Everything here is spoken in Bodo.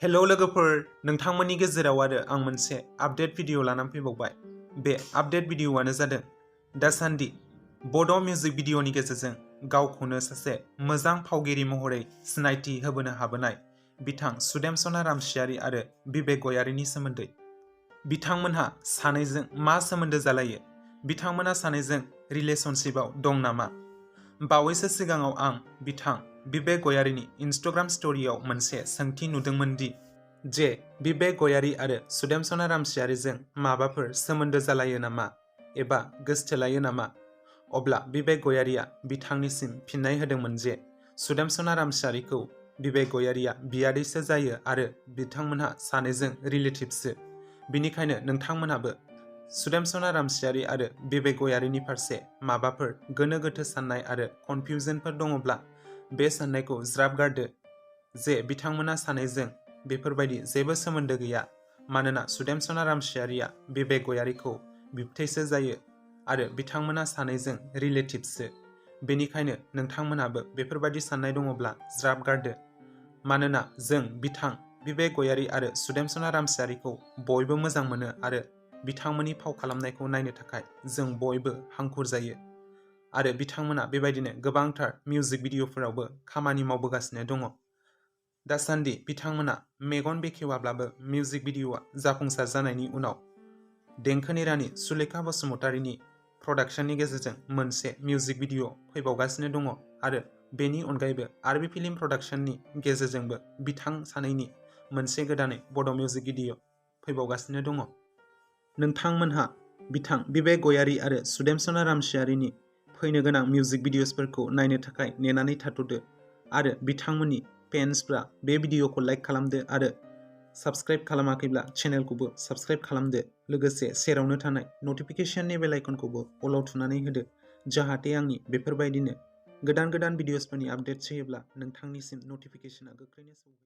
हेलौ लोगोफोर, नोंथांमोननि गेजेराव आरो आं मोनसे आपडेट भिडिअ लानानै फैबावबाय। बे आपडेट भिडिअआनो जादों दासान्दि बड' मिउजिक भिडिअनि गेजेरजों गावखौनो सासे मोजां फावगिरि महरै सिनायथि होबोनो हाबोनाय बिथां सुदेमसना रामसियारि आरो बिबेक गयारिनि सोमोन्दै। बिथांमोनहा सानैजों मा सोमोन्दो जालायो? बिथांमोना सानैजों रिलेशनशिपआव दं नामा? बावैसो सिगाङाव आं बिथां बिबेक गयारिनि इन्स्टाग्राम स्ट'रियाव मोनसे सोंथि नुदोंमोन दि जे बिबेक गयारि आरो सुदेमसना रामसियारिजों माबाफोर सोमोन्दो जालायो नामा एबा गोसथोलायो नामा? अब्ला बिबेक गयारिया बिथांनिसिम फिननाय होदोंमोन जे सुदेमसना रामसियारिखौ बिबेक गयारिया बियादैसो जायो आरो बिथांमोनहा सानैजों रिलेटिभसो। बिनिखायनो नोंथांमोनहाबो सुदेमसना रामसियारि आरो बिबेक गयारिनि फारसे माबाफोर गोनो गोथो साननाय आरो कनफिउजनफोर दङब्ला बे साननायखौ ज्राब गारदो जे बिथांमोना सानैजों बेफोरबायदि जेबो सोमोन्दो गैया, मानोना सुदेमसना रामसियारिया बिबेक गयारिखौ बिबथैसो जायो आरो बिथांमोना सानैजों रिलेटिभसो। बेनिखायनो नोंथांमोनहाबो बेफोरबायदि साननाय दङब्ला ज्राब गारदो, मानोना जों बिथां बिबेक गयारि आरो सुदेमसना रामसियारिखौ बयबो मोजां मोनो आरो बिथांमोननि फाव खालामनायखौ नायनो थाखाय जों बयबो हांखुर जायो आरो बिथांमोना बेबायदिनो गोबांथार मिउजिक भिडिअफोरावबो खामानि मावबोगासिनो दङ। दासान्दि बिथांमोना मेगन बेखेवाब्लाबो मिउजिक भिडिअआ जाफुंसार जानायनि उनाव देंखोनि रानि सुलेखा बसुमतारीनि प्रडाक्शननि गेजेरजों मोनसे मिउजिक भिडिअ फैबावगासिनो दङ आरो बेनि अनगायैबो आरबि फिल्म प्रडाक्शननि गेजेरजोंबो बिथां सानैनि मोनसे गोदानै बड' मिउजिक भिडिअ फैबावगासिनो दङ। नोंथांमोनहा बिथां बिबेक गयारि आरो सुदेमसना रामसियारिनि फैनो गोनां मिउजिक भिडिअसफोरखौ नायनो थाखाय नेनानै थाथ'दो आरो बिथांमोननि फेन्सफ्रा बे भिडिअखौ लाइक खालामदो आरो साबस्क्राइब खालामाखैब्ला चेनेलखौबो साबस्क्राइब खालामदो। लोगोसे सेरावनो थानाय नटिफिकेशननि बेल आइकनखौबो अलाव थुनानै होदो, जाहाथे आंनि बेफोरबायदिनो गोदान भिडिअसफोरनि आपडेट्स होयोब्ला नोंथांनिसिम नटिफिकेशना गोख्रैनो सौहैयो।